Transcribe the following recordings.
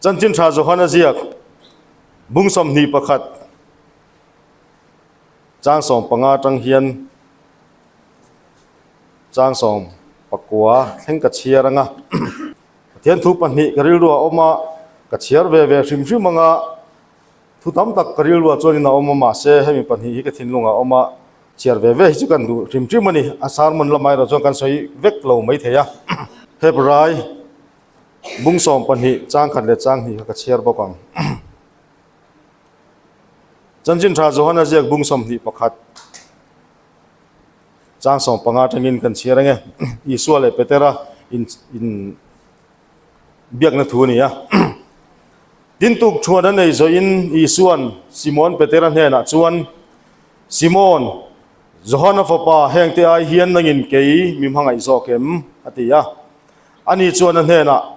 Chanchin Tha Johana ziak bung 21 chang 15 atang hian chang 19 thleng ka chhiar anga. Pathian thu pahnih ka rilru a awm a, ka chhiar ve ve hrim hrim anga thu tam tak ka rilru ah chuanin a awm a, mahse hemi pahnih hi ka thinlung ah a awm a, chhiar ve ve hi chu kan duh hrim hrim a ni. A sermon lamah erawh chuan kan sawi vek lo maithei a. Hebrai bung 12 chang khat leh chang hnih kha ka chhiar bawk ang. Chanchin Tha Johana ziak bung 21. Chang 15 atangin kan chhiar ange. Isua leh Petera in in biakna thu a ni a. Tin tuk thuan a nei zawhin Isuan Simon Petera hnenah chuan, Simon, Johana fapa hengte ai hian nangin kei mi hmangaih zawk em? a ti a. Ani chuan a hnenah,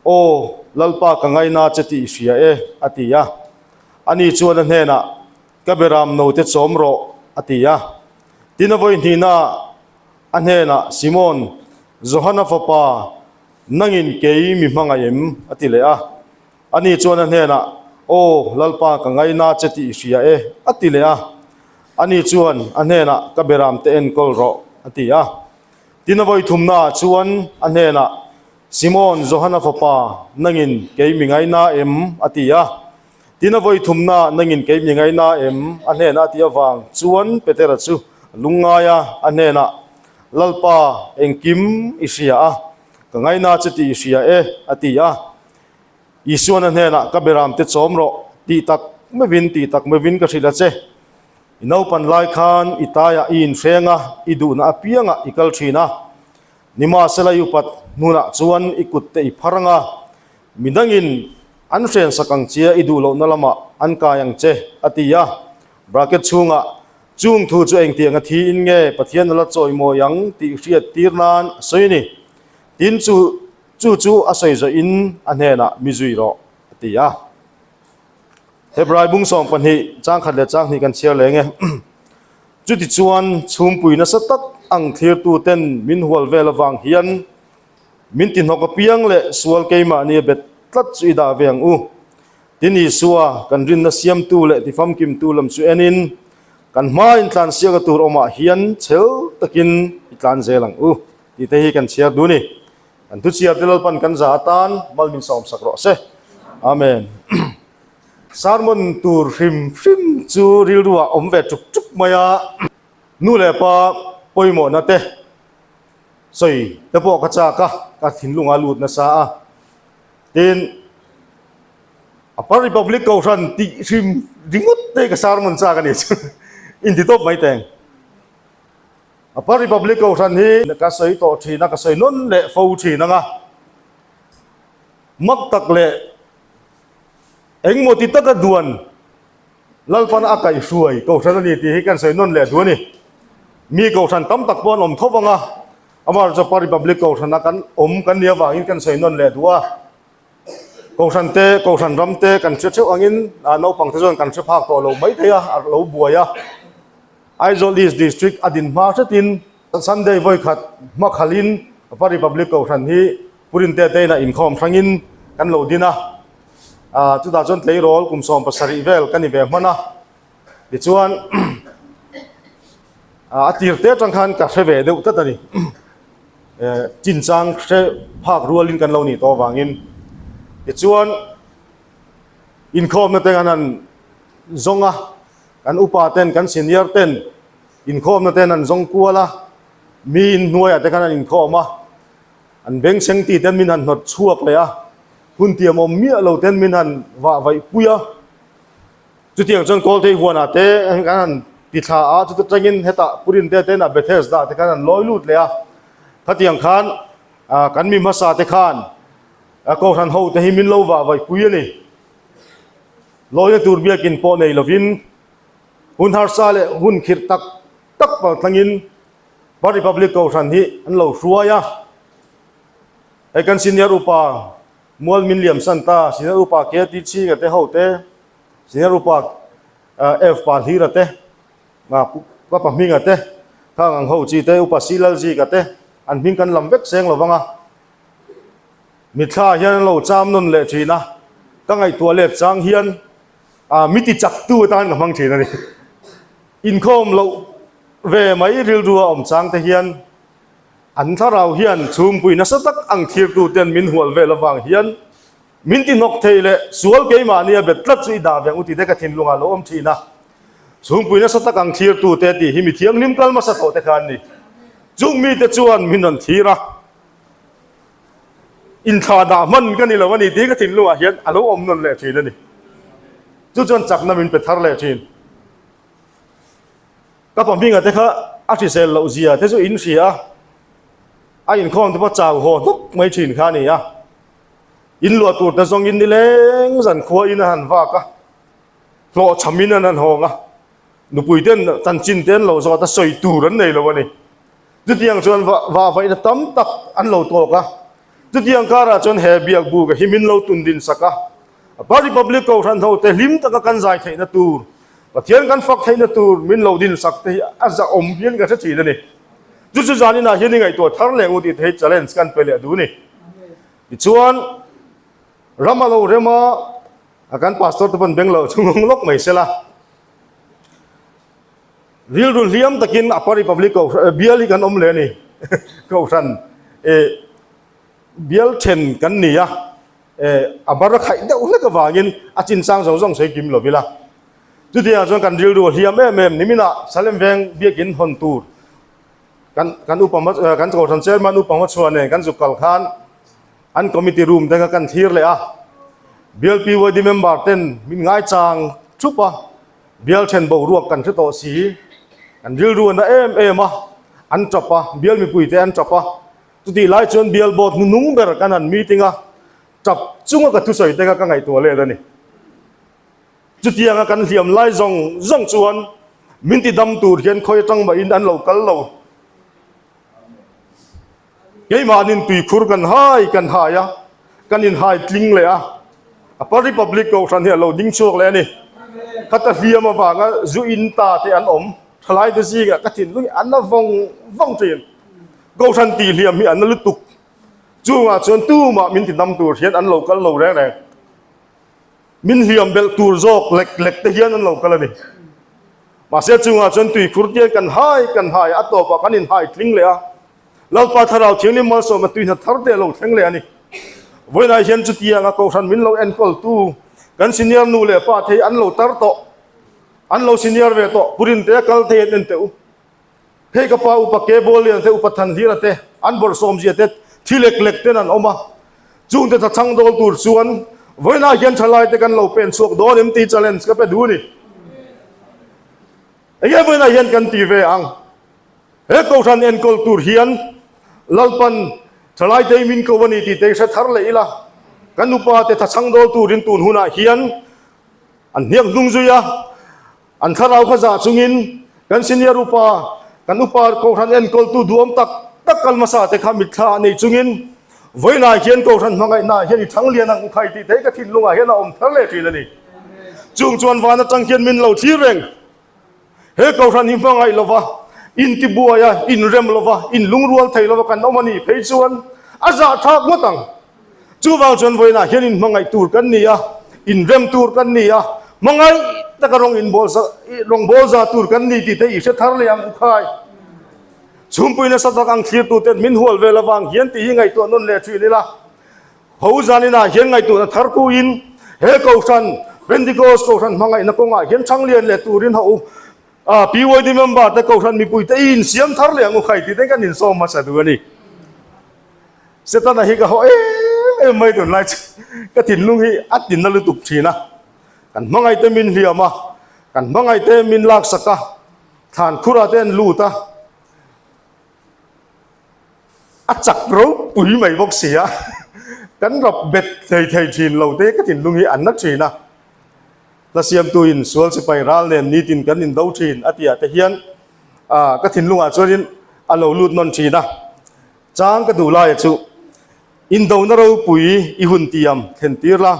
Aw, Lalpa ka ngaina che tih i hria e, a ti a. Ani chuan a hnenah, Ka beram note chawm rawh, a ti a. Tin a vawi hnihna a hnenah, Simon, Johana fapa, nangin kei mi hmangaih em? a ti leh a. Ani chuan a hnenah, Aw, Lalpa ka ngaina che tih i hria e, a ti leh a. Ani chuan a hnenah, Ka beram te enkawl rawh, a ti a. Tin a vawi thumnaah chuan a hnenah, Simon, Johana fapa, nangin kei mi ngaina em? a ti a. Tin a vawi thumna nangin kei mi ngaina em? A hnenah a ti avang chuan Petera chu a lungngai a, a hnenah, Lalpa, engkim i hria a, ka ngaina che tih i hria e, a ti a. Isuan a hnenah, Ka beramte chawm rawh, tih tak meuhin, tih tak meuhin ka hrilh a che. I naupan lai khan i taiah i inhreng a, i duhna apiangah i kal thin a. Nimahsela i upat hnunah chuan i kutte i phar ang a, midangin an hrensak ang che i duh lohna lamah an kai ang che, a ti a. Bracket chhungah, Chung thu chu engtiang a thiin nge Pathian a la chawimawi ang tih hriat tir nan a sawi a ni. Tin, chu chu chu a sawi zawhin a hnenah mi zui rawh, a ti a. Hebrai bung 12 chang khat leh chang hnih kan chhiar leng e. Chutichuan, chhumpui nasa tak ang thlirtuten min hual vel avang hian min tihnawk apiang leh sual keimahni a bet tlat chu i dah ve ang u. Tin Isua, kan rinna siamtu leh tifamkimtu lam chu enin, kan hma intlan siaka tur awmah hian chhel takin i tlan zel ang u tih te hi kan chhiar duh a ni. Kan thuchhiar te Lalpan kan za atan mal min sawmsak rawh se. Amen. Sermon tur hrim hrim chu rilruah awm ve tuk tuk mai a, nu leh pa pawimawhna te sawi te pawh ka chak a, ka thinlunga lut nasa a. Tin, Upper Republic Kohhran tih hrim ringawt te ka sermon chak a ni chu inti tawp mai teng. Upper Republic Kohhran hi ka sawi tawh thin a, ka sawi nawn leh fo thin ang a, mak tak leh Engmaw ti taka duan Lalpan a kaihhruai Kohhran a ni tih hi kan sawi nawn leh duh a ni. Mi Kohhran tam tak pawh an awm tho vang a, amaherawhchu Republic Kohhrana kan awm kan nih avangin kan sawi nawn leh duh a. Kohhran te, Kohhran ram te kan hre theuh angin naupang te chuan kan hre phak tawh lo mai thei a, a lo buai a. Aizawl East District a din hma hretin Sunday vawikhat hmakhalin Republic Kohhran hi Purinte te inah inkhawm hrangin kan lo din a, chutah chuan tleirawl kum 17 vel ka ni ve hman a, tichuan a tir te atang khan ka hre ve deuh tlat a ni, chinchang hre phak rualin kan lo nih tawh avangin tichuan inkhawmna te kan han zawng a, kan upa ten kan senior ten inkhawmna ten an zawng kual a, mi inhnuaiah te khan an inkhawm a. An bengchheng ti ten min han hnawt chhuak leh a, hun tiam awm miah lo ten min han vah vaih pui a. Chutiang chuan Kawlthei huanah te kan han ti thla a, chuta tangin hetah Purin te ten a Bethesda te khan an lawi lut leh a. Khatiang khan kan mi hmasa te khan Kohhran ho te hi min lo vah vaih pui a ni. Lawina tur biakin pawh nei lovin hun harsa leh hun khirh tak tak paltlangin Pa Republic Kohhran hi an lo hruai a, hei kan senior upa Mual Min Liam San ta, senior upa KT Chhinga te ho te, senior upa F Pa Hlira te, Ka Pa Hminga te, khang ang ho chi te, upa C Lalzika te, an hming kan lam vek seng lo vang a. Mitthla hian an lo cham nawn leh thin a. Ka ngaihtuah let chang hian mi ti chaktu atan ka hmang thin a ni. Inkhawm loh ve mai rilru a awm chang te hian an thlarau hian chhungpui nasa tak ang thirtu ten min hual vel avang hian min ti hnawk thei leh sual keimahni a bet tlat chu i dah ve ang u tih te ka thinlungah lo awm thin a. Chhungpui nasa tak ang thirtu te tih hi mi thianghlim kal hmasa tawh te kha an ni. Chung mite chuan min rawn thlir a. Inthla dah hman ka ni lo a ni tih ka thinlungah hian a lo awm nawn leh thin a ni. Chu chuan chakna min pe thar leh thin. Ka pa hminga te kha a hrisel loh zia te chu in hria a, a inkhawm te pawh chau haw hnuk mai thin kha a ni a. In luah tur te zawngin nileng zan khua in a han vak a, hlawhchhamin an han hawng a, nupui ten chanchin te an lo zawt a, sawi tur an nei lo a ni. Chutiang chuan va vaihna tam tak an lo tawk a, chutiang karah chuan he biak buk a hi min lo tun din sak a, Upper Republic Kohhran hote hlim taka kan zai theihna tur, Pathian kan fak theihna tur min lo din sak te hi a zahawm hian ka hre thin a ni. Chu chu zaninah hian i ngaihtuah thar leh ngu tih te hi challenge kan pe leh duh a ni. Tichuan, ram a lo rem a, kan pastor te pawn beng lo chu ngawng lawk mai se la. Rilru hliam takin Upper Republic Kohhran bial hi kan awm leh a ni. Kohhran eh bial then kan ni a, eh a bar a khaih deuh hlek avangin a chinchang zawng zawng sawi kim lo ila. Chutiangah chuan kan rilru a hliam em em niminah Salem Veng biakin hawn tur kan kan upa kan Kohhran Chairman upa hmachhuah nen kan zuk kal khan an committee room te kha kan thlir leh a. Bial PYD member ten min ngaichang thup a. Bial then boruak kan hre tawh si, an rilru a na em em a, an tap a, bial mipuite an tap a, chutih lai chuan bial board hnunung ber kan han meeting a, tap chunga ka thusawi te kha ka ngaihtuah let a ni. Chutianga kan hliam lai zawng zawng chuan min ti dam tur hian khawi atang mahin an lo kal lo. Keimahnin tuikhur kan hai kan hai a, kan inhai tling leh a, Upper Republic Kohhran hi a lo ding chhuak leh a ni. Khata hliam avanga zu in ta te an awm, thalaite zingah ka thinlung hi a na vawng vawng thin. Kohhran tih hliam hi a na lutuk. Chungah chuan tumah min ti dam tur hian an lo kal lo reng reng. Min hliam belh tur zawk lek lek te hian an lo kal a ni. Mahse chungah chuan tuikhur tian kan hai kan hai a, a tawpah kan inhai tling leh a. Lalpa Thlarau Thianghlim malsawmna tuihna thar te a lo thleng leh a ni. Vawiinah hian chutianga Kohhran min lo enkawltu kan senior nu leh pa te hi an lo tar tawh, an lo senior ve tawh, Purin te a kal thei an en teh u. Hei ka pa upa Kebawlian te, upa Thanhlira te, an bawrhsawmzia te thi lek lek ten an awm a. Chungte tha chhang dawl tur chuan vawiinah hian thalai te kan lo pen chhuak dawn em tih challenge ka pe duh a ni. Enge vawiinah hian kan ti ve ang? He Kohhran enkawl tur hian Lalpan thalai te min ko a ni tih te hre thar leh ila, kan upa te tha chhang dawl turin tun hunah hian an hniak hnung zui a, an thlarau kha zah chungin kan senior upa, kan upa Kohhran enkawltu duhawm tak tak kal hmasa te kha mitthla nei chungin vawiinah hian Kohhran hmangaihnaah hian i thang lian ang u khai tih te hi ka thinlungah hian a awm thar leh thin a ni. Chung chuan van atang hian min lo thlir reng. He Kohhran hi hmangaih lova, intibuai a, inrem lova, inlungrual thei lova kan awm a nih phei chuan a zahthlak ngawt ang. Chuvang chuan vawiinah hian inhmangaih tur kan ni a, inrem tur kan ni a, hmangaih taka rawng inbawl za, rawngbâwl za tur kan ni tih te i hre thar leh ang u khai. Chhungpui nasa tak ang thlirtuten min hual vel avang hian tih hi ngaihtuah nawn leh thin ila. Ho zaninah hian ngaihtuahna thar puiin he Kohhran, Pentecost Kohhran hmangaihna kawngah hian Thanglian leh turin ho u PYD member te Kohhran mipuite i insiam thar leh ang u khai tih te kan insawm hmasa duh a ni. Setana hi ka haw em em mai tunlai chu ka thinlung hi a tinna lutuk thin a, kan hmangaihte min hliam a, kan hmangaihte min laksak a, thlan khurah te an lut a, A chak ropui mai bawk si a, kan rap bet thei thei thin lo te ka thinlung hi an na thin a. Hla siamtuin sual sipai ral nen nitin kan indo thin a tih ah te hian ka thinlungah chuanin a lo lut nawn thin a. Chang ka duh laia chu indona ropui i hun tiam thlen tir la,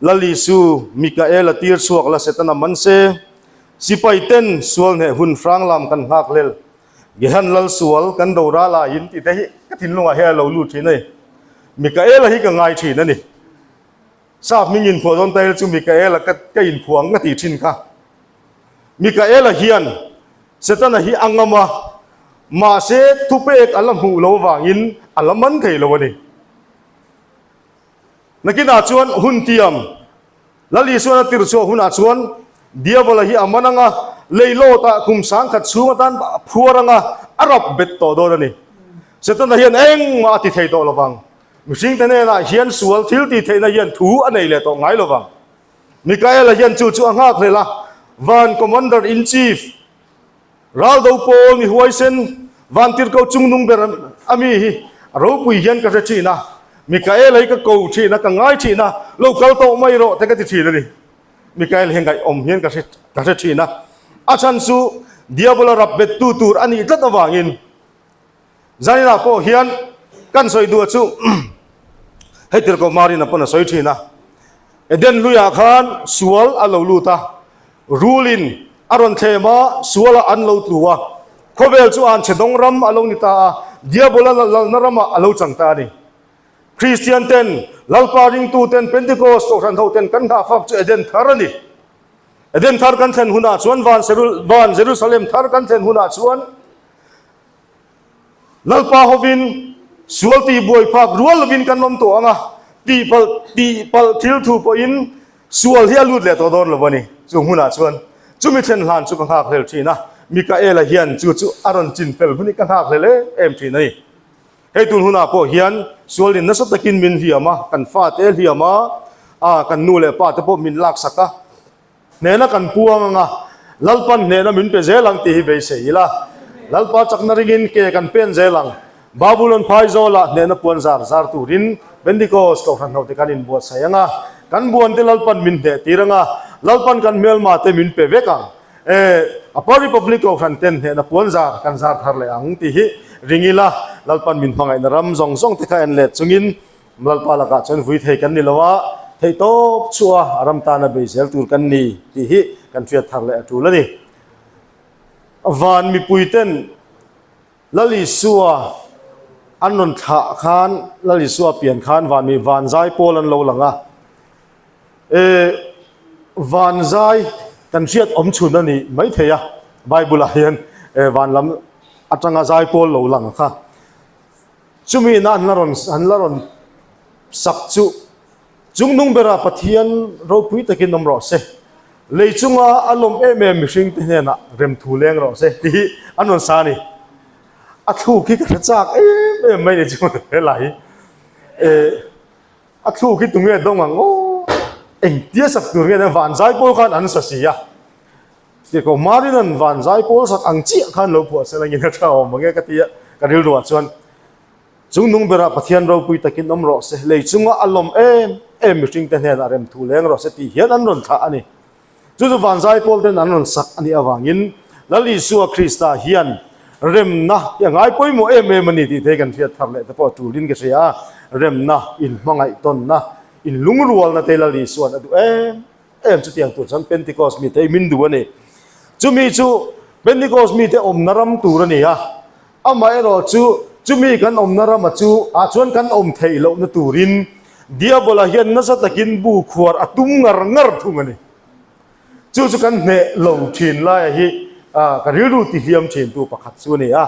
Lal Isu Mikaela tir chhuak la Setana man se, sipai ten sual hneh hun hrang lam kan nghak hlel. Gehan lal sual kan do ral a in tih te hi ka thinlungah hian a lo lut thin a ni. Mikaela hi ka ngai thin a ni. Sap hming inphuah dawn ta ila chu Mikaela ka ka inphuah ang ka tih thin kha. Mikaela hian Setana hi a ngam a, mahse thupek a la hmuh lo avangin a la man thei lo a ni. Nakinah chuan hun tiam Lal Isuan a tir chhuah hunah chuan Diabola hi a man ang a, leilawtah kum sangkhat chhung atan a phuar ang a, a rap bet tawh dawn a ni. Setana hian engmah a ti thei tawh lovang. Mihringte hnenah hian sual thil tih theihna hian thu a nei leh tawh ngai lovang. Mikaela hian chu chu a nghak hlel a, Van Commander in Chief, Raldo Pawl mi huaisen, Vantirhkoh chungnung ber a mi hi a ropui hian ka hre thin a, Mikaela hi ka ko thin a, ka ngai thin a, lo kal tawh mai rawh te ka ti thin a ni. Mikael hi ngaihawm hian ka hre ka hre thin a, a chhan chu Diabola rap bettu tur a nih tlat avangin. Zaninah pawh hian kan sawi duh chu hei tirhkoh Marina pawn a sawi thin a, Eden hluiah khan sual a lo lut a, rulin a rawn thlem a, sualah an lo tlu a, khawvel chu an chhe dawng ram a lo ni ta a, Diabola lalna ramah a lo chang ta a ni. Kristian ten, Lalpa ringtu ten, Pentecost kohhran ho ten kan nghahfak chu Eden thar a ni. Eden thar kan thlen hunah chuan van van Jerusalem thar kan thlen hunah chuan, Lalpa hovin sual tih buai phak rual lovin kan awm tawh ang a, tihpalh tihpalh thil thu pawhin sual hi a lut leh tawh dawn lo a ni. Chu hmunah chuan chumi thlen hlan chu ka nghak hlel thin a, Mikaela hian chu chu a rawn chin fel hun hi ka nghak hlel em em thin a ni. Hei tun hunah pawh hian sualin nasa takin min hliam a, kan fate hliam a, a kan nu leh pa te pawh min laksak a, Hnehna kan puang ang a, Lalpan hnehna min pe zel ang tih hi beisei ila. Lalpa chakna ringin ke kan pen zel ang. Babulon phaizawlah hnehna puan zar zar turin Pentecost kohhran hote kan inbuatsaih ang a, kan buante Lalpan min hneh tir ang a, Lalpan kan hmelma te min pe vek ang. E, Upper Republic kohhran ten hnehna puan zar kan zar thar leh ang tih hi ring ila, Lalpan min hmangaihna ram zawng zawng te kha en let chungin Lalpa lakah chuan vui thei kan ni lo a, theih tawp chhuah a ram tana bei zel tur kan ni tih hi kan hriat thar leh a tul a ni. Van mipuiten Lal Isua an rawn thlah khan, Lal Isua pian khan van mi van zai pawl an lo lang a. E, van zai kan hriat awm chhun a ni maithei a, Bible-ah hian e van lam atanga zai pawl lo lang kha. Chumi ina an la rawn an la rawn sak chu Chungnung bera Pathian ropui takin awm rawh se, lei chunga a lawm em em mihring te hnenah remthu leng rawh se tih hi an rawn sa a ni. A thluk hi ka hre chak em em mai ni chu helai hi. Eh a thluk hi tunge dawng ang aw engtia sak tur nge nia vanzai pawl khan an sa si a. Tihko Marinan van zai pawl sak ang chiah khan lo phuah sel angin a tha awm ang e ka ti a, ka rilruah chuan Chungnung berah Pathian ropui takin awm rawh se, lei chunga a lawm em em mihringte hnenah rem thu leng rawh se tih hian an rawn thlah a ni. Chu chu van zai pawl ten an rawn sak a nih avangin Lal Isua Krista hian remna hi a ngai pawimawh em em a ni tih te hi kan hriat thar leh te pawh a tulin ka hria a, remna, inhmangaihtawnna, inlungrualna te Lal Isua'n a duh em Em chutiang tur chuan Pentecost mite hi min duh a ni. Chumi chu Pentecost mite awmna ram tur a ni a, amaherawh chu chumi kan awmna rama chu ah chuan kan awm theih lohna turin Diabola hian nasa takin bu khuar a tum ngar ngar thung a ni. Chu chu kan hneh lo thin laia hi ka rilru tihliam thintu pakhat chu a ni a.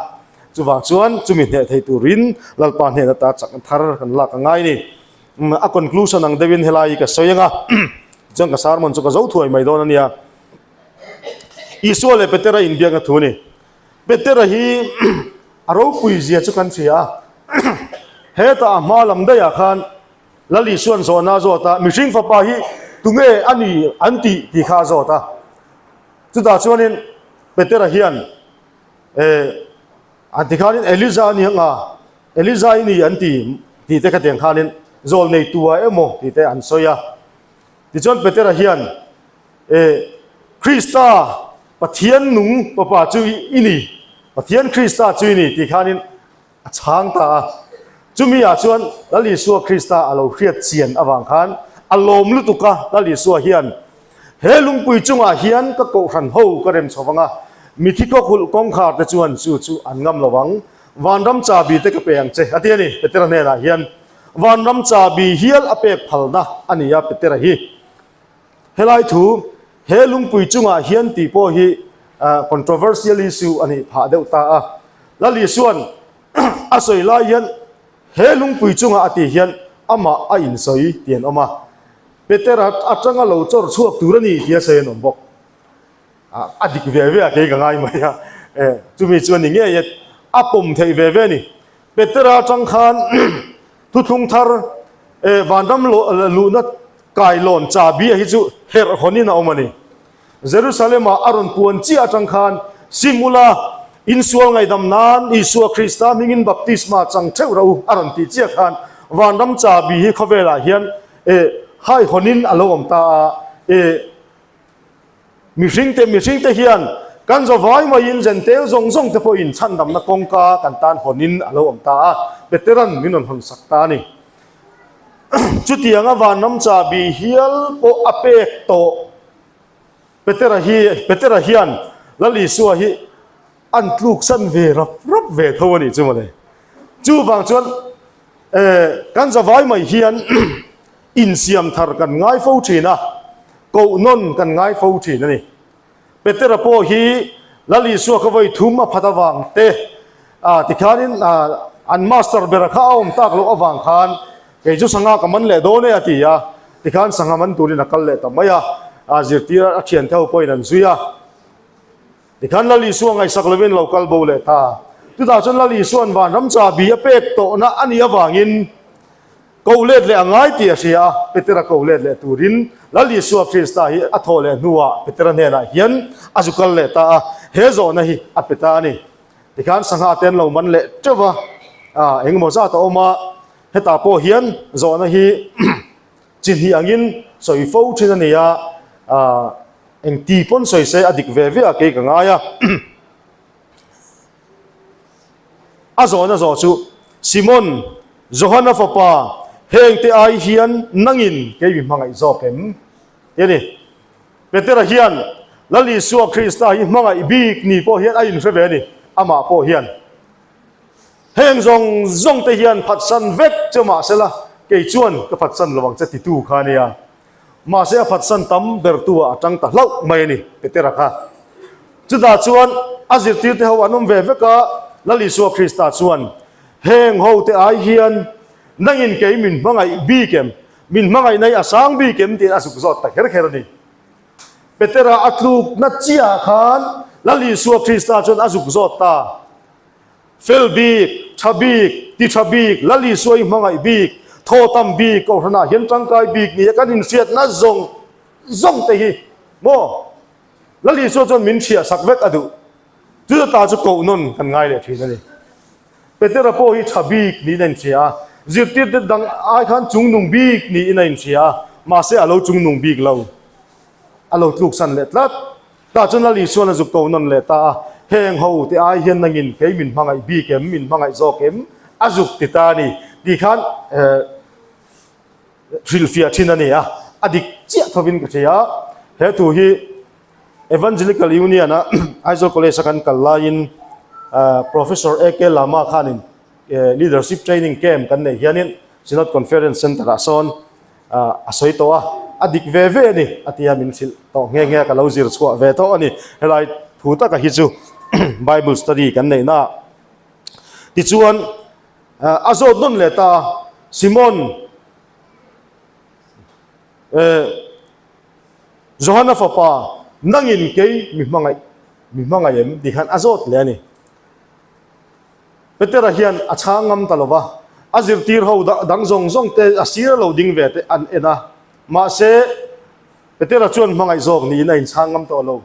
Chuvang chuan chumi hneh thei turin Lalpa hnen ata chakna thar kan lak a ngai a ni. A conclusion ang deuhin helai hi ka sawi ang a, tichuan ka sermon chu ka zo thuai mai dawn a nia. Isua leh Petera inbiakna thu a ni. Petera hi a ropui zia chu kan hria a, hetah a hma lam daihah khan Lal Isua'n zawhna a zawt a, mihring fapa hi tunge a ni an tih tih kha a zawt a. Chutah chuanin Petera hian eh an ti khanin Eliza a ni ang a, Eliza i ni an ti tih te khatiang khanin zawl nei tua emaw tih te an sawi a. Tichuan Petera hian eh Krista Pathian nung fapa chu i ni, Pathian Krista chu i ni tih khanin a chhang ta a. Chumi ah chuan Lal Isua Krista a lo hriat chian avang khan a lawm lutuk a, Lal Isua hian he lungpui chungah hian ka kohhran ho ka rem chho vang a, mithi kawkhulh kawngkhar te chuan chu chu an ngam lo ang, Vanram chabi te ka pe ang che a ti a ni, Petera hnenah hian. Vanram chabi hial a pek phalna a ni a Petera hi. Helai thu, he lungpui chungah hian tih pawh hi controversial issue a nih phah deuh ta a. Lal Isua'n a sawi lai hian he lungpui chungah a tih hian amah a insawi tih an awm a. Petera atanga lo chawr chhuak tur a ni tih a sawi an awm bawk. A dik ve ve a kei ka ngai mai a, chumi chu a ni ngei e, a pawm theih ve ve a ni. Petera atang khan thuthlung thar vanram luhna kailawn chabi a hi chu herh hawnin a awm a ni. Jerusalem-ah a rawn puan chiah atang khan sim ula, insual ngaihdam nan Isua Krista hmingin baptisma chang theuh rawh u a rawn tih chiah khan vanram chabi hi khawvelah hian hai hawnin a lo awm ta a. Mihringte, mihringte hian kan zawvai maiin Jentail zawng zawng te pawhin chhandamna kawngka kan tan hawnin a lo awm ta a, Petera'n min rawn hawnsak ta a ni. Chutianga vanram chahbi hial pawh a pek tawh Petera hi, Petera hian Lal Isua hi an tluksan ve rap rap ve tho a nih chu mawle. Chuvang chuan kan zavai mai hian Insiam thar kan ngai fo thin a, koh nawn kan ngai fo thin a ni. Petera pawh hi Lal Isua kha vawi thum a phat avang te, ah tikhanin an master bera kha a awm tak loh avang khan kei chu sangha ka man leh dawn e a ti a, tikhan sangha man turin a kal leh ta mai a, zirtir a thiante ho pawhin an zui a. Tikhan Lal Isua ngaihsak lovin lo kal bo leh ta. Chutah chuan Lal Isua'n vanram chahbi a pek tawhna a nih avangin ko let leh a ngai tih a hria a, Petera ko let leh turin Lal Isua Krista hi a thawh leh hnuah Petera hnenah hian a zu kal leh ta a, he zawhna hi a pe ta a ni. Tikhan sangha te an lo man leh teuh va, engemaw zat a awm a, hetah pawh hian zawhna hi Chi hnih angin sawi fo thin a ni a, eng ti pawn sawi se a dik ve ve a kei ka ngai a. A zawhna zawh chu, Simon, Johana fapa, hengte ai hian nangin kei mi hmangaih zawk em? Ti a ni. Petera hian Lal Isua Krista hi hmangaih bik ni pawh hian a inhre ve a ni, amah pawh hian. Heng zawng zawng te hian phatsan vek che mahsela kei chuan ka phatsan lo ang che titu kha a nia. Mahse a phatsan tam ber tu ah a tang ta hlauh mai a ni, Petera kha. Chutah chuan a zirtirte ho an awm ve vek a, Lal Isua Krista chuan, Heng ho te ai hian nangin kei min hmangaih bik em? Min hmangaihna hi a sang bik em? tiin a zuk zawt ta kher kher a ni. Petera a tlukna chiah khan Lal Isua Krista chuan a zuk zawt ta. Fel bik, tha bik, ti tha bik, Lal Isua i hmangaih bik, thaw tam bik, Kohhranah hian tangkai bik nia kan inhriatna zawng zawng te hi maw Lal Isua chuan min hriah sak vek a duh. Chutata chu koh nawn kan ngai leh thin a ni. Petera pawh hi tha bik niin a inhria a, zirtirte dang ai khan chungnung bik niin a inhria a, mahse a lo chungnung bik lo, a lo tluksan leh tlat. Tah chuan Lal Isuan a zuk ko nawn leh ta a, Heng ho te ai hian nangin kei min hmangaih bik em, min hmangaih zawk em? A zuk ti ta a ni tih khan hrilhfiah thin a ni a, a dik chiah thovin ka hria. He thu hi Evangelical Union a Aizawl College a kan kal laiin Professor AK Lama khanin Leadership Training Camp kan neih hianin Synod Conference Centre ah sawn a sawi tawh a, a dik ve ve a ni a tia min hrilh tawh nghe nghe a, ka lo zir chhuah ve tawh a ni. Helai thu taka hi chu Bible study kan neih na ah tichuan a zawt nawn leh ta a, Simon eh Johana fapa nangin kei mi hmangaih mi hmangaih em tih khan a zawt leh a ni. Petera hian a chhang ngam ta lo va, a zirtir ho dang zawng zawng te a sir a lo ding ve te an en a. Mahse, Petera chuan hmangaih zawk niin a inchhang ngam tawh lo.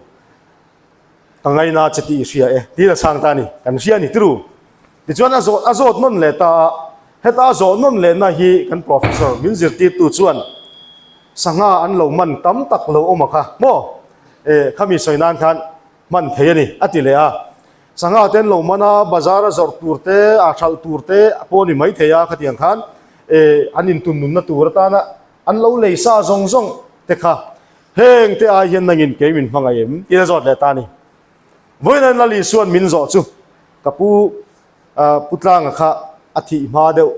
Ka ngaina che tih i hria e, tiin a chhang ta a ni. Kan hria a ni tiru. Tichuan a zawt a zawt nawn leh ta a, heta a zawh nawn lehna hi kan professor min zirtirtu chuan sangha an lo man tam tak lo awm a kha maw? E, khami sawi nan khan hman thei a ni, a ti leh a. Sangha te an lo man a, bazar a zawrh tur te, a hralh tur te pawh a ni mai thei a, khatiang khan eh an intun nunna tur atana an lo lei sa zawng zawng te kha heng te ai hian nangin kei min hmangaih em tiin a zawt leh ta a ni. Vawiin Lal Isua'n min zawh chu ka pu Pu Tlanga kha a thih hma deuh.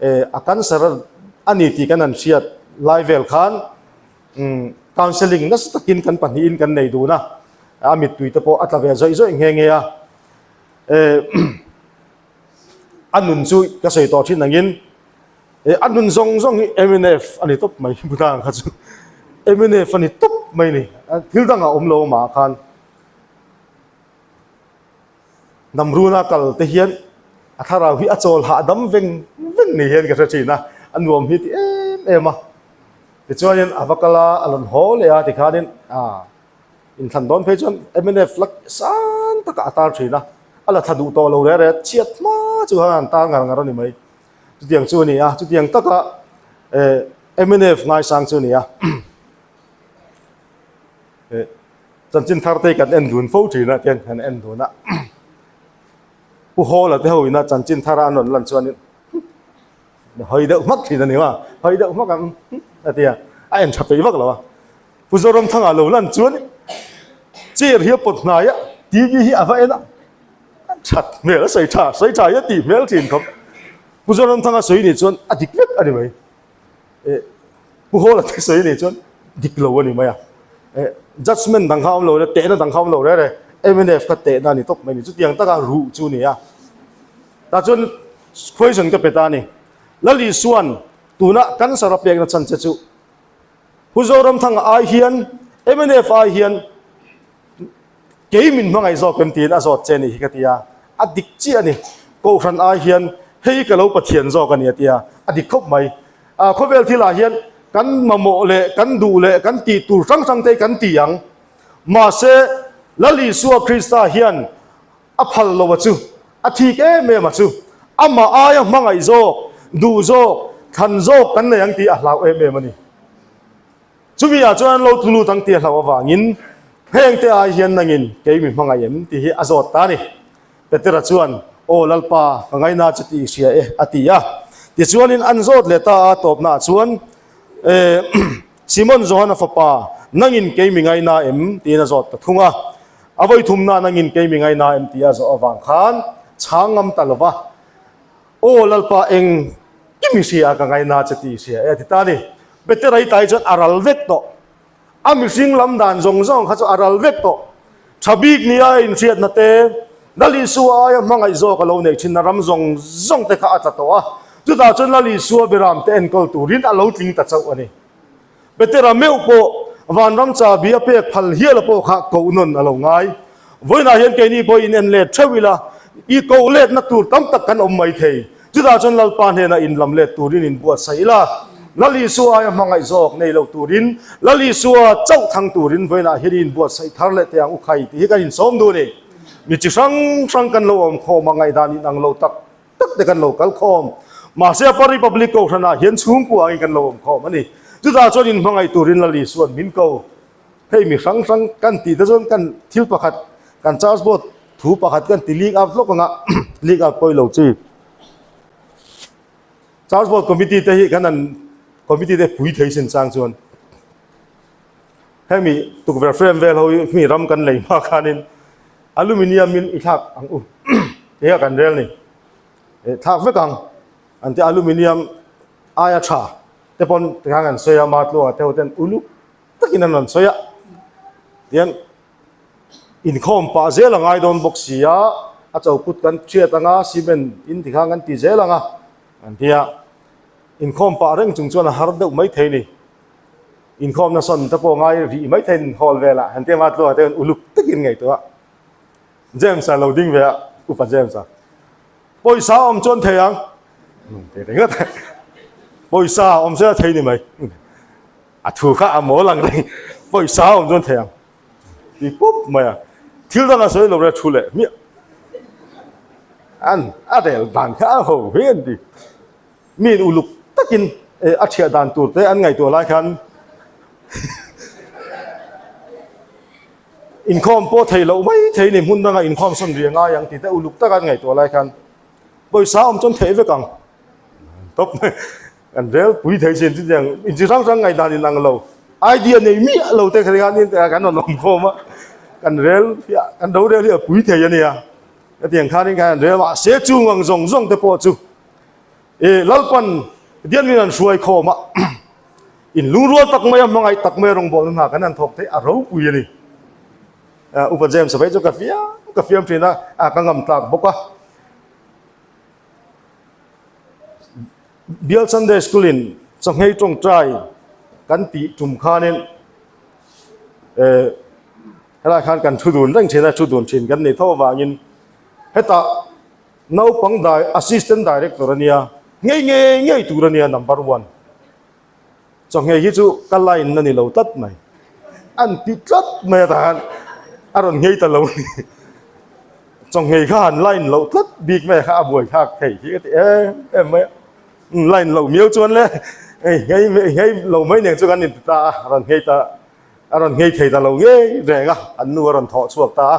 A cancer a ni tih kan han hriat lai vel khan counselling nasa takin kan pahnihin kan nei dun a, a mittui te pawh a tla ve zawih zawih nghe nghe a. A nun chu ka sawi tawh thin angin a nun zawng zawng hi mnf a ni tawp mai Bhutan kha chu mnf a ni tawp mai ni thil dangah awm lo amah khan. Namruna kal te hian a thlarau hi a chawl hahdam veng veng ni hian ka hre thin a, a nuam hi ti em em a. Tichuanin a va kal a, a rawn haw leh a tikhanin ah inthlan dawn phei chuan mnf la sang takah a tar thin a, a la thla duh tawh lo reh reh chhiat hma chu khan an tar ngar ngar a ni mai. Chutiang chu a ni a, chutiang taka eh mnf ngaisang chu a ni a. Chanchin thar te kan en dun fo thin a tiang kan en dun a Pu Hawla te ho ina chanchin thar a an rawn lan chuanin hawi deuh hmak thin a ni a hawi deuh hmak ang a ti a a en tha peih vak lo a Pu Zoramthanga lo lan chuan chair hi a pawt hnai a TV hi a va en a a that hmel a sawi tha sawi tha hi a tih hmel thin khawp Pu Zoramthanga sawi nih chuan a dik vek a ni mai. Eh Pu Hawla te sawi nei chuan dik lo a ni mai a. Eh judgement dang kha a awm lo le, tehna dang kha a awm lo reng reng. Mnf kha tehna a ni tawp mai a ni. Chutiang taka ruh chu a ni a. Tah chuan question ka pe ta a ni. Lal Isua'n tuna cancer a pekna chan che chu Pu Zoramthanga ai hian mnf ai hian Kei min hmangaih zawk em tiin a zawt che a nih hi ka ti a, a dik chiah a ni. Kohhran ai hian hei ka lo Pathian zawk a ni a ti a, a dik khawp mai. A khawvel thilah hian kan mamawh leh kan duh leh kan tih tur hrang hrang te hi kan ti ang. Mahse, Lal Isua Krista hian a phal lo a chu, a thik em em a chu, amah aia hmangaih zawk, duh zawk, thlan zawk kan nei ang tih a hlau em em a ni. Chumi ah chuan an lo tlu lut ang tih a hlauh avangin hengte ai hian nangin kei mi hmangaih em tih hi a zawt ta a ni. Petera chuan, Aw Lalpa, ka ngaina che tih i hria e, a ti a. Tichuanin an zawt leh ta a, tawpna ah chuan, Simon Johana fapa, nangin kei mi ngaina em? tiin a zawt ta thung a. A vawi thumna nangin kei mi ngaina em tih a zawh avang khan chhang ngam ta lo va. Aw Lalpa eng kimi hria ka ngaina che tih i hria e a ti ta a ni. Petera i tai chuan a ral vek tawh. A mihring lam dan zawng zawng kha chu a ral vek tawh. Tha bik nia a inhriatna te, Lal Isua aia hmangaih zawk a lo neih thinna ram zawng zawng te kha a tla tawh a. Chutah chuan Lal Isua beram te enkawl turin a lo tling ta chauh a ni. Petera meuh pawh vanram chabi a pek phal hial a pawh kha koh nawn a lo ngai. Vawiinah hian keini pawh in en let theuh ila, i koh letna tur tam tak kan awm mai thei. Chutah chuan Lalpa hnenah in lam let turin in buatsaih ila, Lal Isua aia hmangaih zawk nei lo turin, Lal Isua chauh thang turin vawiinah hian i inbuatsaih thar leh teh ang u khai tih hi kan insawm duh a ni. Mi chi hrang hrang kan lo awm khawm a, ngaihdan inang lo tak tak te kan lo kal khawm. Mahse Upper Republic Kohhranah hian chhungkua angin kan lo awm khawm a ni. Chutah chuan inhmangaih turin Lal Isua'n min ko. Hei mi hrang hrang kan tih te chuan kan thil pakhat kan charge board thu pakhat kan ti leak out lawk anga leak out pawh i lo chi. Charge board committee te hi kan an committee te pui thei sin chang chuan hemi tukverh frame vel ho hi mi ram kan lei hma khanin aluminium in i thlak ang u ti a kan rel ni thlak vek ang an ti aluminium aia tha te pawn tikhan kan sawi a matluanga te ho ten uluk takin an rawn sawi a tian inkhawm pah zel a ngai dawn bawk si a a chokut kan thiat anga cement in tikhan kan ti zel anga an tia inkhawm pah reng chung chuan a har deuh mai thei ni inkhawmna sawn te pawh ngai rih mai thei hall velah han tia matluanga te uluk takin ngaihtuah James a lo ding ve a upa James a pawisa awm chuan thei ang ti ringawt pawisa awm se a thei ni mai a thu kha a mawl ang reng pawisa awm chuan thei ang ti pup mai a thil dang a sawi lo re thu leh hmiah an a rel dan kha a ho hi an ti Mi in uluk takin a thiah dan tur te an ngaihtuah lai khan inkhawm pawh thei loh mai thei ni hmun danga inkhawm sawn ri a ngai ang tih te uluk taka an ngaihtuah lai khan pawisa awm chuan theih vek ang tawp mai kan rel pui thei chin chutiang inchi hrang hrang ngaihdan in ang lo idea nei miah lo te kha khan kan rawn awm khawm a kan rel hi kan rorel hi a pui thei a nia hetiang khanin kan rel mahse chung ang zawng zawng te pawh chu. I Lalpan Pathian min an hruai khawm a, in lungrual tak mai a, hmangaih tak mai a rawngbawlna hna kan han thawk theih a ropui a ni. Upa James a phei chu ka fiam ka fiam thin a, a ka ngam tlak bawk a. Bial Sunday School in chawnghei tawngtai kan tih tum khanin eh helai khan kan thu dun reng thin a, thu dun thin kan nei tho avangin hetah naupang dai Assistant Director a nia, ngei ngei ngei tur a nia number one. Chawhmeh hi chu ka line a ni lo tlat mai. An ti tlat mai a tahan a rawn nghei ta lo a ni. Chawhmeh kha han line loh tlat bik mai kha a buai thlak thei hi ka ti em em mai a. Line loh miau chuan le hei nghei nghei lo mai nen chu kan inti ta a, a rawn nghei ta a rawn nghei thei ta lo ngei reng a, an nu a rawn thawh chhuak ta a.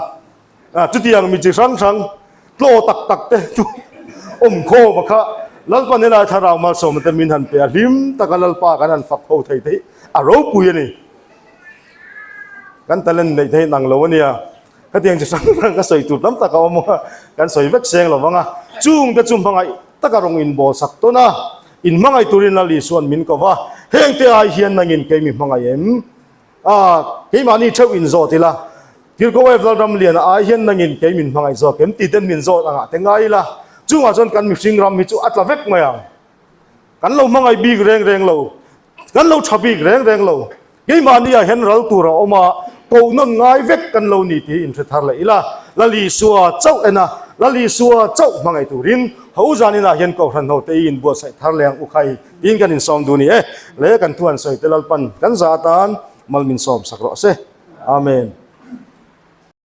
A chutiang mi chi hrang hrang tlaw tak tak te chu awm khawm a kha Lalpa hnenah thlarau malsawmna te min han pe a, hlim taka Lalpa kan han fak ho thei te hi a ropui a ni. Kan talent neih te hi nang lo a nia. Khatiang chi hrang hrang ka sawi tur tam tak a awm a, kan sawi vek seng lo vang a. Chung te chu hmangaih taka rawng inbawl sak tawn a, inhmangaih turin Lal Isua'n min ko va, heng te ai hian nangin kei mi hmangaih em? A, keimahni theuh in zawt ila, Tirhkoh Wave Lalramliana ai hian nangin kei min hmangaih zawk em tih ten min zawt angah te ngai ila, chungah chuan kan mihring ram hi chu a tla vek mai ang. Kan lo hmangaih bik reng reng lo, kan lo tha bik reng reng lo, keimahni ah hian ral tur a awm a, koh nawn ngai vek kan lo ni tih inhre thar leh ila, Lalisua chauh en a, Lalisua chauh hmangaih turin ho zaninah hian Kohhran hote i inbuatsaih thar leh ang u khai. Tin kan insawm duh ni e, le kan thu han sawi te Lalpan kan za atan mal min sawm sak rawh se. Amen.